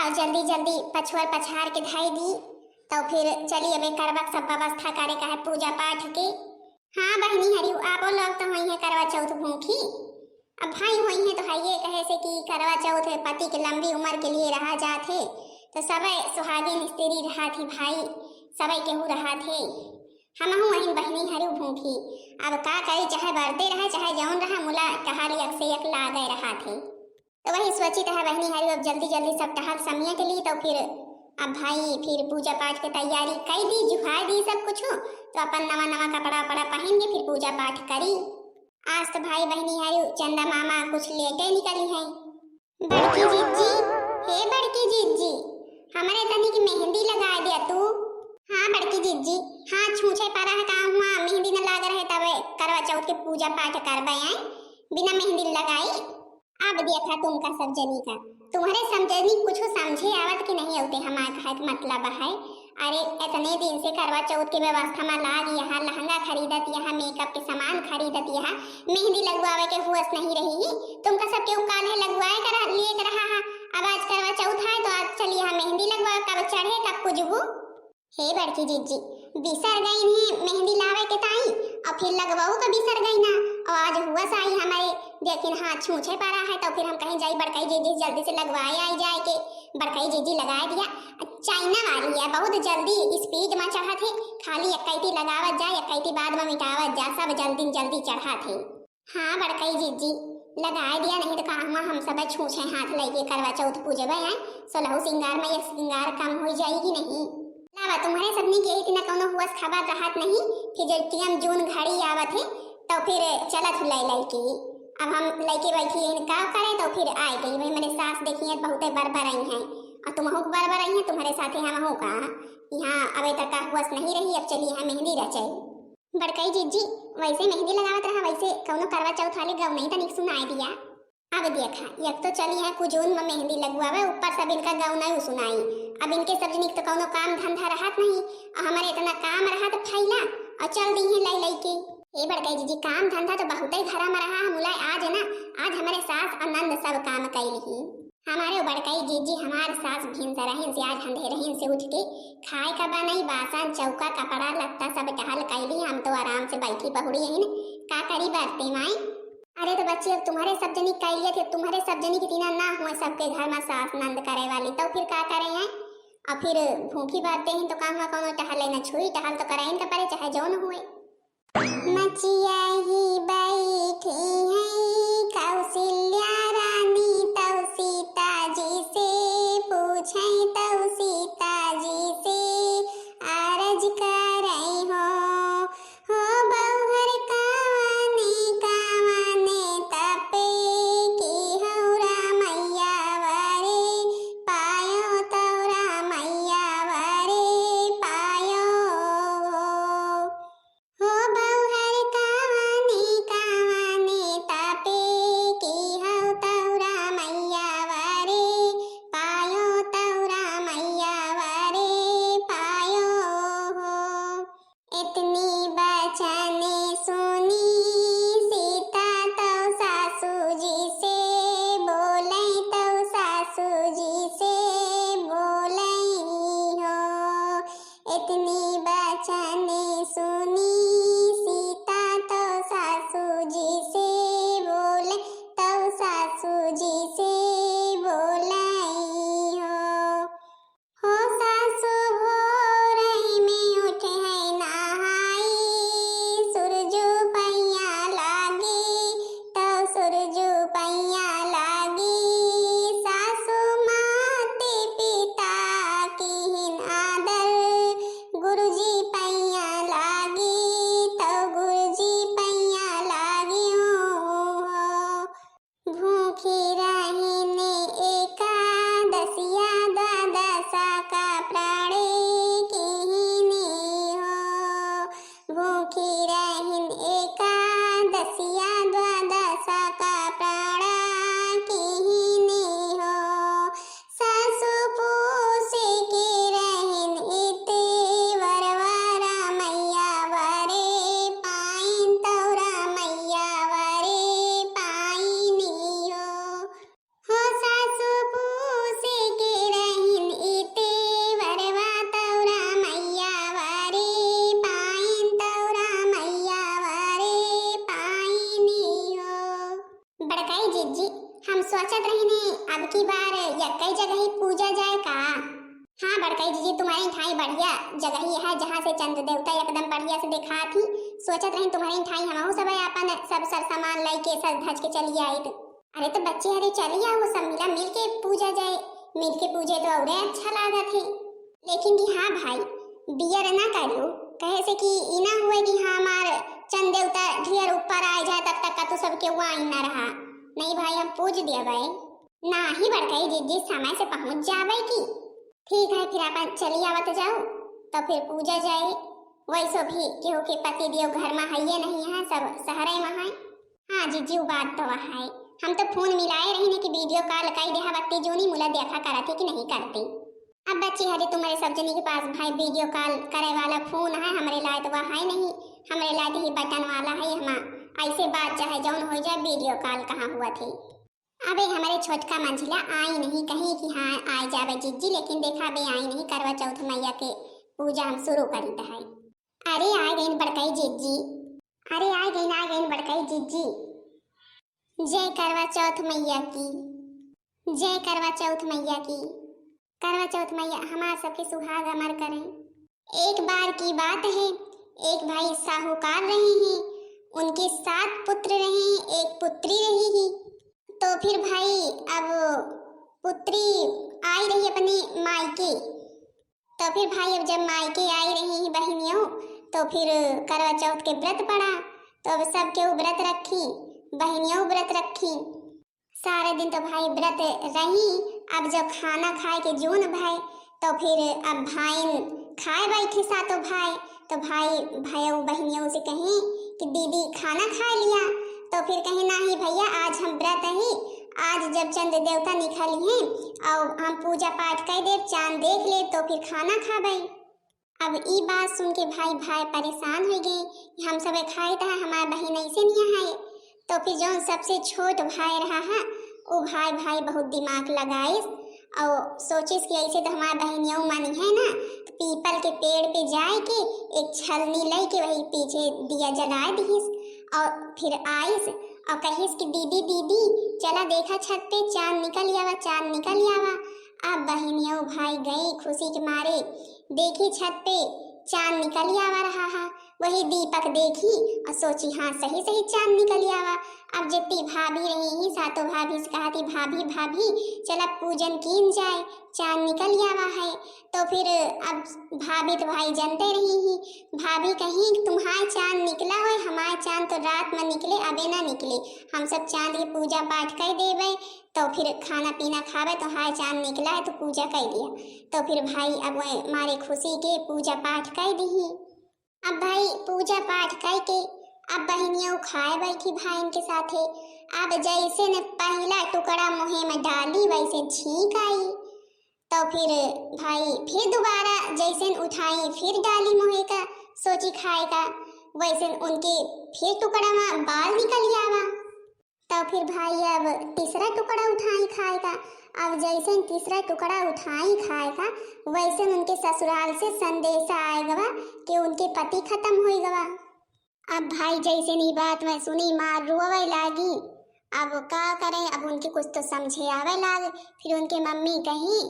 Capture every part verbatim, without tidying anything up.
और जल्दी जल्दी पछुअर पछार के धई दी, तो फिर चली अबे करबक सब व्यवस्था करे का है पूजा पाठ के। हाँ बहिनी हरिउ, आपो लोग तो होइहैं करवा चौथ भूखी। अब भाई होइहैं तो हइये, कहे से कि करवा चौथ पति के लंबी उम्र के लिए रहा जात है, तो सबे सुहागिन स्त्री रहा थी भाई, सबे केहू रहा थे। हमहू अहिन बहिनी हरिउ भूखी। अब का करी, चाहे बरते रहा, चाहे जौन रहा, मुला टहल यक से यक लागे रहा थे। तो वही सोचित है बहिनी हरिउ, अब जल्दी जल्दी सब टहल समिट ली, तो फिर अब भाई फिर पूजा पाठ के तैयारी कई दी, जुहाई दी सब कुछ, तो अपन नवा नवा कपड़ा वपड़ा पहन के फिर पूजा पाठ करी। आज तो भाई बहिनी हरिउ चंदा मामा कुछ लेटे निकली हैं। बड़की जिज्जी, हे बड़की जिज्जी, हमरे तनिक मेहंदी लगाए द्या तू। हाँ बड़की जिज्जी, हाँ छूछे परा है का हुआ, मेहंदी न लाग रहे तबे करवा चौथ के पूजा पाठ करबे हैं, बिना मेहंदी लगाई। अब देखा तुमका सब जनी का, तुम्हरे सब जनी कुछ समझे आवत कि नहीं आवते, हमार कहे के मतलब है। अरे, इतने दिन से करवा चौथ के व्यवस्था में लाग यहाँ, लहंगा खरीदत यहाँ, मेकअप के सामान खरीदत यहाँ, मेहंदी लगवावे के हुवस नहीं रही ही। तुमका सब केहू काल्हे लगवाए के रह-, लिए के रहा है। अब आज करवा चौथ है तो आज चली यहाँ मेहंदी लगवावे, कब चढ़े कब कुजबू। हे बड़की जिज्जी, बिसर गई नहीं मेहंदी लावे के ताई, और फिर लगवाऊ का बिसर गई ना, और आज हुवस आई हमारे, लेकिन हाँ छूछे परा है तो फिर हम कहीं जाई बड़कई जिज्जी जल्दी से लगवाए आई जाए के। बड़कई जिज्जी लगाए दिया, चाइना वाली है, बहुत जल्दी स्पीड में चढ़त है, खाली एक कैती लगावत जा, एक कैती बाद में मिटावत जा, सब जल्दी जल्दी चढ़त है। हाँ बड़कई जिज्जी, लगाए दिया, नहीं तो का हुआ हम सब छूछे हाथ लेके करवा चौथ पूजबे हैं, सोलहू सिंगार में एक सिंगार कम हो जाएगी नहीं। लावा तुम्हरे सबनी के इतना कौनो हुवस खबर रहत नहीं, फिर जब टीएम जून घड़ी आवत है तो फिर चलत हूँ लै लै के। अब हम लैके बैठी हैं का करे, तो फिर आए गई वही मेरे सास देखिए बहुते बरबर आई हैं, और तुमहू के बरबर आई हैं, तुम्हरे साथे हमहू का। यहाँ अबे तक का हुवस नहीं रही, अब चली यहाँ मेहंदी रचाई। बड़कई जिज्जी, वैसे मेहंदी लगावत रहा, वैसे कौनो करवा चौथ वाली गौनई तनिक सुनाए दिया। अब देखा, एक तो चली है कुजून में मेहंदी लगवावे, ऊपर सब इनका गौनई सुनाई। अब इनके सब जनिक तो कौनो काम धंधा रहत नहीं, और हमारे इतना काम रहत फैला, और चल दी है लाई लाई के। ए बड़कई जिज्जी, काम धंधा तो बहुते घरा में रहा, मुलाय आज ना, आज हमारे सास आनंद सब काम कैली ही। हमारे बड़कई जिज्जी, हमार सास भिनसरहिन से आज अंधेरहिन से उठ के खाए का बनई, बासन, चौका, कपड़ा, लत्ता सब टहल कैली। हम तो आराम से बैठी बहुड़ी हइन, का करी बरते माई। अरे तो बच्ची, अब तुम्हरे सब जनी कैलिए थे, तुम्हरे सब जनी की तीना ना हुए सबके घर में सास नंद करे वाली, तो फिर का करे हैं? और फिर भूखी बरते हैं तो का हुआ, कौनो टहल न छुई, टहल तो कराइन का परे, चाहे जौन हुए। मचिया ही बैठी हैं कौशल्या रानी, तौ सीता जी से पूछें, तौ सीता जी से अरज करई हो। हो बौहर कवने कवने तपे की हौ रामैया वरे पायो, तौ रामैया वरे पायो। हो बौहर कवने कवने तपे की हौ तौ रामैया वरे पायो, तौ रामैया वरे पायो हो। इतनी बचन सुनी सीता तौ सासू जी से बोलई, तौ सासू जी से बोलई हो। इतनी बचन सुनी सीता तौ सासू जी से बोलई, तौ सासू जी से बोलई हो। हो सासु भोरई में उठे हैं नहाई, सुरजो पैया लागे, तौ सुरजो पैया लागे। सासु माते पिता किहिन आदर, गुरु यक्कै जगही पूजा जाए का? हाँ बड़कई जिज्जी, तुम्हरे ठाई बढ़िया जगही है, जहाँ से चंद देवता एकदम बढ़िया से देखात ही। सोचत रही तुम्हरे ठाई हमहू सब आपन सब सर सामान लइके सज धज के चली आइत। अरे तो बच्चे, अरे चली आओ, सब मिला मिल के पूजा जाए, मिल के पूजे तो औरे अच्छा लागत है। लेकिन जी हाँ भाई, बियर ना करियो, कहे से कि ई ना हुए कि हाँ हमार चंद देवता ढेर ऊपर आ जाए, तब तक का तू सबके वाइन ना रहा। नहीं भाई, हम पूज दिया भाई। नाही बड़कई जिज्जी, समय से पहुँच जावे की। ठीक है, फिर अपन चली आवत जाओ, तो फिर पूजा जाए। वैसो भी केहू के पति देव घर में हइये नहीं है, सब शहरे में है। हाँ जिज्जी, उ बात तो है। हम तो फोन मिलाए रही ने कि वीडियो कॉल कई देहा बत्ती जूनी मुला देखा करत ही कि नहीं करती। अब बच्ची हरे तुम्हरे सब जनी के पास भाई वीडियो कॉल करे वाला फोन है, हमरे लाए तो वह है नहीं। हमरे लाए तो ही बटन वाला है, हम ऐसे बात चाहे जौन हो जाए, वीडियो कॉल कहाँ हुआ थी। अबे हमरे छोटका मंझिला आई नहीं कहीं कि हाँ आ जावे जिज्जी, लेकिन देखा बे आई नहीं, करवा चौथ मैया के पूजा हम शुरू करीत है। अरे आ गई बड़कई जिज्जी, अरे आ गई, आ गई बड़कई जिज्जी। जय करवा चौथ मैया की, जय करवा चौथ मैया की। करवा चौथ मैया हमार सबके सुहाग अमर करें। एक बार की बात है, एक भाई साहूकार रहे हैं, उनके सात पुत्र रहे हैं, एक पुत्री रही ही। तो फिर भाई अब पुत्री आई रही अपने मायके, तो फिर भाई अब जब मायके आई रही ही बहिनियों, तो फिर करवा चौथ के व्रत पड़ा, तो अब सब केहू व्रत रखी, बहिनियों व्रत रखी। सारा दिन तो भाई व्रत रही। अब जब खाना खाए के जून भय, तो फिर अब भाइन खाए बैठे सातो भाई। तो भाई भयऊ बहिनियों से कहे कि दीदी खाना खा लिया, तो फिर कहे नाही भैया, आज हम व्रत ही, आज जब चंद्र देवता निकली हैं और हम पूजा पाठ कर देब, चांद देख लेब, तो फिर खाना खाबे। अब ई बात सुन के भाई, भाई परेशान हो गए कि हम सब खाए त है, हमार बहिन ऐसे नहीं है। तो फिर जौन सबसे छोट भाई रहा है, वो भाई, भाई बहुत दिमाग लगाइस और सोचिस कि ऐसे तो हमार बहिनियों मानी है ना, तो पीपल के पेड़ पे जाए के एक छलनी लेके वही पीछे दिया जला दिहिस और फिर आइस और कहिस कि दीदी, दीदी, चला देखा छत पे चांद निकल आवा, चांद निकल आवा। अब बहिनियों भाई गई खुशी के मारे, देखी छत पे चांद निकल आवा रहा है। वही दीपक देखी और सोची, हाँ सही सही चांद निकल आवा। अब जितनी भाभी रही ही सातों भाभी से कहा थी, भाभी, भाभी, चला पूजन कीन जाए, चांद निकल आवा है। तो फिर अब भाभी तो भाई जनते रही ही, भाभी कही, तुम्हार चांद निकला होए, हमार चांद तो रात में निकले, अबे ना निकले। हम सब चांद के पूजा पाठ कर देबे, तो फिर खाना पीना खाबे, तो हाय चांद निकला है तो पूजा कर दिया। तो फिर भाई अब वह मारे खुशी के पूजा पाठ कर दी। अब भाई पूजा पाठ करके अब बहिनियों खाए बैठी भाइन के साथे। अब जैसे न पहला टुकड़ा मुँहे में डाली वैसे छींक आई। तो फिर भाई फिर दोबारा जैसे न उठाई फिर डाली मुँहे का सोची खाए का, वैसे न उनके फिर टुकड़ा में बाल निकल आवा। तो फिर भाई अब तीसरा टुकड़ा उठाई खाए का। अब जैसे तीसरा टुकड़ा उठाई खाए का, वैसे उनके ससुराल से संदेशा आए गवा कि उनके पति खत्म हो गवा। अब भाई जैसे नी बात में सुनी, मार रोवे लागी। अब का करें, अब उनके कुछ तो समझे आवे लाग। फिर उनके मम्मी कही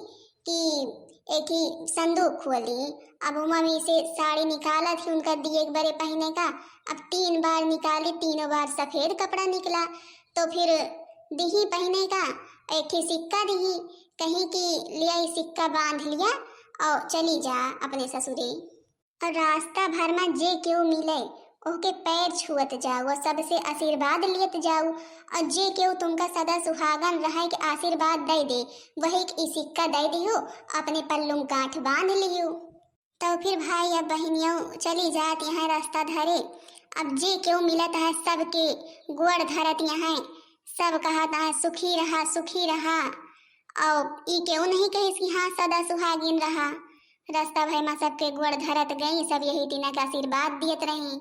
कि एक ही संदूक खोली, अब मम्मी से साड़ी निकालत ही उनका दिए के बरे पहने का। अब तीन बार निकाली, तीनों बार सफेद कपड़ा निकला। तो फिर दिही पहने का, एक ही सिक्का दिही, कही कि लिया ये सिक्का बांध लिया और चली जा अपने ससुरे। और रास्ता भर में जे केहू मिले, ओहके पैर छुअत जाओ, सबसे आशीर्वाद लियत जाओ। और जे केहू तुमका सदा सुहागन रहे के आशीर्वाद दे दे, वही के ई सिक्का दे दियो, अपने पल्लू में गांठ बांध लियो। तो फिर भाई अब बहिनियों चली जात यहाँ रास्ता धरे। अब जे केहू मिलत है, सबके गोड़ धरत यहाँ, सब कहत है, सुखी रहा, सुखी रहा। और ई केहू नहीं कहिस कि हाँ, सदा सुहागिन रहा। रास्ता भर में सबके गोड़ धरत गई, सब यही टीना के आशीर्वाद दियत रही।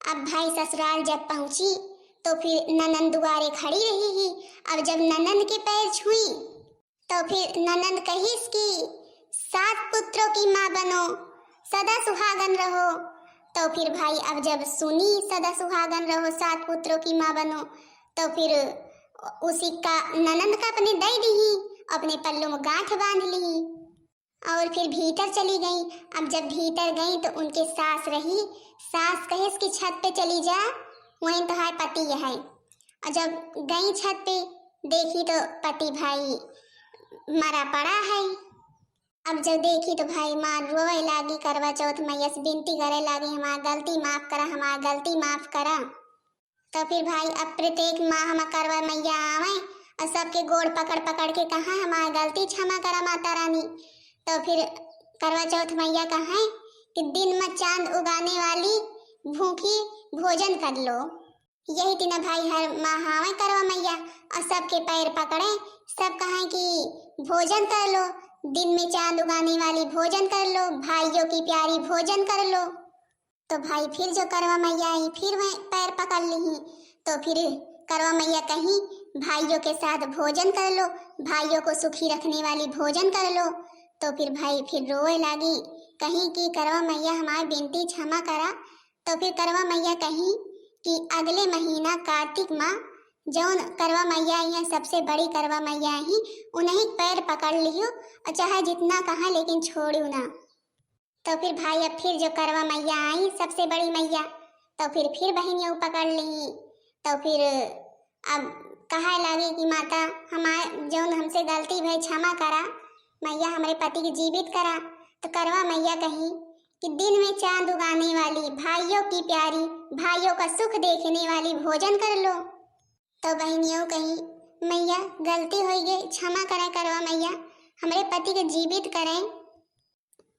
अब भाई ससुराल जब पहुँची, तो फिर ननंद दुआरे खड़ी रही ही। अब जब ननंद के पैर छुई, तो फिर ननंद कहिस कि सात पुत्रों की माँ बनो, सदा सुहागन रहो। तो फिर भाई अब जब सुनी सदा सुहागन रहो, सात पुत्रों की माँ बनो, तो फिर उ सिक्का ननंद का अपने दे दिही। अपने पल्लू में गांठ बांध ली और फिर भीतर चली गई। अब जब भीतर गई तो उनके सास रही, सास कहेस कि छत पे चली जा, वहीं तोहार पति है। और जब गई छत पे, देखी तो पति भाई मरा पड़ा है। अब जब देखी तो भाई माँ रोवे लागी, करवा चौथ मैया से विनती करे लागी, "हमार गलती माफ करा, हमार गलती माफ करा।" तो फिर भाई अब प्रत्येक माह मा करवा मैया आवे और सबके गोड़ पकड़ पकड़ के कहा, "हमार गलती क्षमा करा माता रानी।" तो फिर करवा चौथ मैया कहे कि दिन में चांद उगाने वाली भूखी भोजन कर लो। यही तिना भाई हर माह आवे करवा मैया और सबके पैर पकड़े, सब कहे कि भोजन कर लो, दिन में चांद उगाने वाली भोजन कर लो, भाइयों की प्यारी भोजन कर लो। तो भाई फिर जो करवा मैया आई, फिर वह पैर पकड़ ली। तो फिर करवा मैया कहीं, "भाइयों के साथ भोजन कर लो, भाइयों को सुखी रखने वाली भोजन कर लो।" तो फिर भाई फिर रोए लागी, कहीं कि, "करवा मैया हमार विनती क्षमा करा।" तो फिर करवा मैया कहीं कि अगले महीना कार्तिक माह जौन करवा मैया आई, सबसे बड़ी करवा मैया आई, उन्हीं पैर पकड़ लियो और चाहे जितना कहा लेकिन छोड़ियो ना। तो फिर भाई अब फिर जो करवा मैया आई, सबसे बड़ी मैया, तो फिर फिर बहिनियों पकड़ ली। तो फिर अब कहे लागी कि माता, हमार जौन हमसे गलती भई क्षमा करा, मैया हमरे पति के जीवित करा। तो करवा मैया कही कि दिन में चांद उगाने वाली, भाइयों की प्यारी, भाइयों का सुख देखने वाली भोजन कर लो। तो बहिनियों कही, "मैया गलती होई गई, क्षमा करा करवा मैया, हमरे पति के जीवित करें।"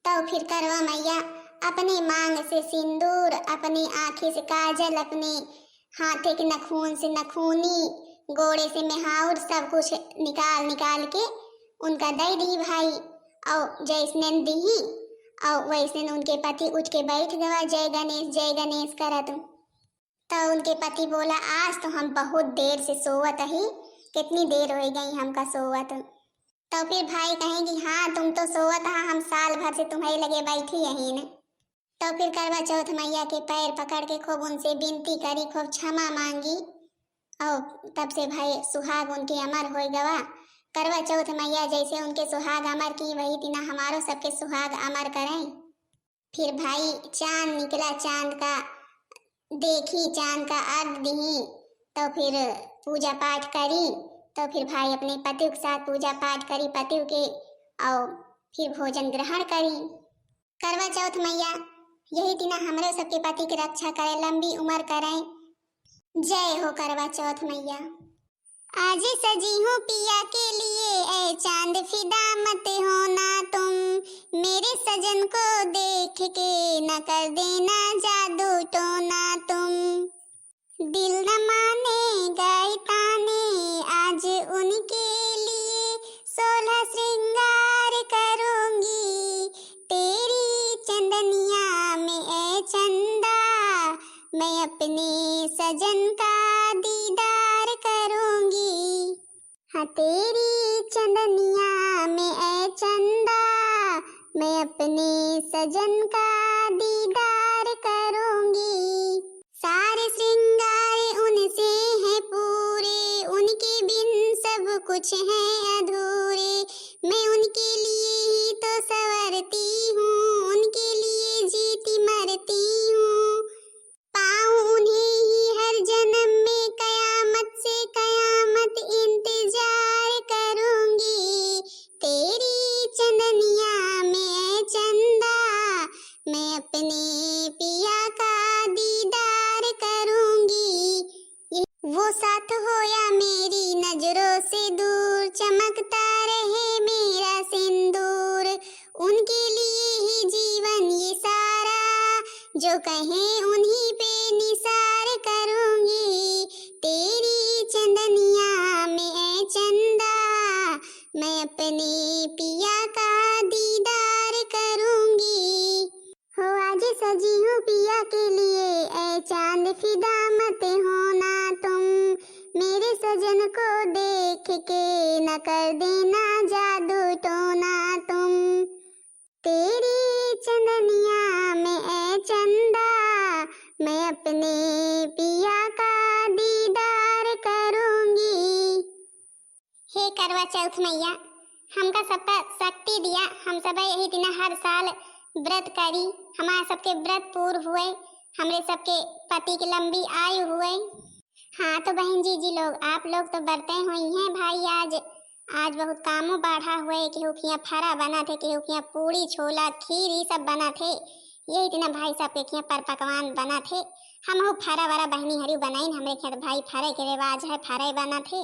तो फिर करवा मैया अपने मांग से सिंदूर, अपने आँखी से काजल, अपने हाथे के नखून से नखूनी, गोड़े से मेहाउर, सब कुछ निकाल निकाल के उनका दे दी भाई। और जैसने दी और वैसने उनके पति उठ के बैठ गवा, "जय गणेश, जय गणेश" करत। तो उनके पति बोला, "आज तो हम बहुत देर से सोवत ही, कितनी देर हो गई हमका सोवत।" तो फिर भाई कहे कि, "हाँ, तुम तो सोवत हा, हम साल भर से तुम्हारे लगे बैठी यहीं न।" तो फिर करवा चौथ मैया के पैर पकड़ के खूब उनसे विनती करी, खूब क्षमा मांगी। और तब से भाई सुहाग उनके अमर हो गवा। करवा चौथ मैया जैसे उनके सुहाग अमर की, वही तिना हमारो सबके सुहाग अमर करें। फिर भाई चांद निकला, चांद का देखी, चांद का अर्घ दिही, तो फिर पूजा पाठ करी, तो फिर भाई अपने पति के साथ पूजा पाठ करी, पति के, और फिर भोजन ग्रहण करी। करवा चौथ मैया यही तिना हमरे सबके पति के रक्षा करे, लंबी उम्र करे। जय हो करवा चौथ मैया। आज सजी हूँ पिया के लिए, ऐ चांद फिदा मत होना तुम, मेरे सजन को देख के न कर देना जादू टोना तुम। दिल न माने गाए ताने, आज उनके लिए सोलह श्रृंगार करूंगी। तेरी चंदनिया में ऐ चंदा, मैं अपने सजन का दीदार करूंगी। हाँ, तेरी चंदनिया में ऐ चंदा, मैं अपने सजन का दीदार करूंगी। सारे श्रृंगार उनसे हैं पूरे, उनके बिन सब कुछ है अधूरे। मैं उनके लिए ही तो संवरती हूँ, उनके लिए जीती मरती हूँ। पाऊं उन्हें ही हर जन्म में, कयामत से कयामत इंतजार करूंगी। तेरी चंदनिया में ऐ चंदा, मैं अपने पिया का दीदार करूंगी। ये वो साथ होया मेरी नजरों से दूर, चमकता रहे मेरा सिंदूर। उनके लिए ही जीवन ये सारा, जो कहें उन्हीं पे निसार करूंगी। तेरी चंदनिया में ऐ चंदा, मैं अपने पिया का दीदार करूंगी। हो आज सजी हूँ पिया के लिए, ऐ चांद फिदा मत होना तुम, मेरे सजन को देख के न कर देना जादू टोना तुम। तेरी चंदनिया में ऐ चंदा, मैं अपने पिया का दीदार करूंगी। हे करवा चौथ मैया, हमका सबका शक्ति दिया, हम सब यही दिना हर साल व्रत करी, हमारे सबके व्रत पूर हुए, हमरे सबके पति के लंबी आयु हुए। हाँ तो बहन जी, जी लोग, आप लोग तो बरते हुई हैं भाई, आज, आज बहुत कामो बाढ़ा हुए, केहू खिया फरा बना थे, केहू खिया पूड़ी, छोला, खीर, ये सब बना थे। ये इतना भाई सबके खिया पर पकवान बना थे। हमहू फरा वरा बहनी हरियो बनाइन, हमरे खिया तो भाई फरे के रिवाज है, फरे बना थे।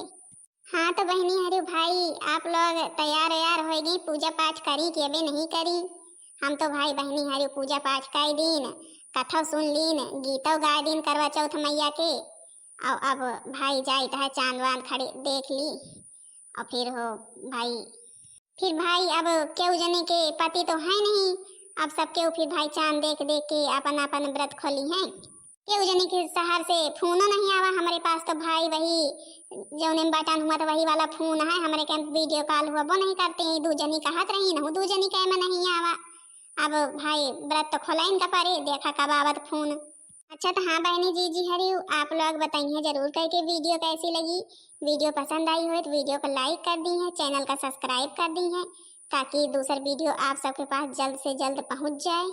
हाँ तो बहनी हरियो भाई, आप लोग तैयार वैयार हो गई, पूजा पाठ करी कि अबे नहीं करी? हम तो भाई बहनी हरियो पूजा पाठ कर दीन, कथा सुन लीन, गीतो गाय दीन करवा चौथ मैया के। और अब भाई जाइत है चांद वांद खड़े देख ली। और फिर हो भाई, फिर भाई अब केहू जने के पति तो है नहीं, अब सब केहू फिर भाई चांद देख देख के अपन अपन व्रत खोली हैं। केहू जने के शहर से फोनो नहीं आवा हमरे पास, तो भाई वही जौने में बटन हुआ तो वही वाला फोन है, हमरे के वीडियो कॉल हुआ वो नहीं करते हैं, दू जनी कहत रही न, दू जनी के में नहीं आवा। अब भाई व्रत तो खोलाइन का परे, देखा कब आवत फोन। अच्छा तो हाँ बहनी जी, जी हरियो, आप लोग बताइए जरूर करके वीडियो कैसी लगी। वीडियो पसंद आई हो तो वीडियो को लाइक कर दी है, चैनल का सब्सक्राइब कर दी है, ताकि दूसर वीडियो आप सबके पास जल्द से जल्द पहुँच जाए।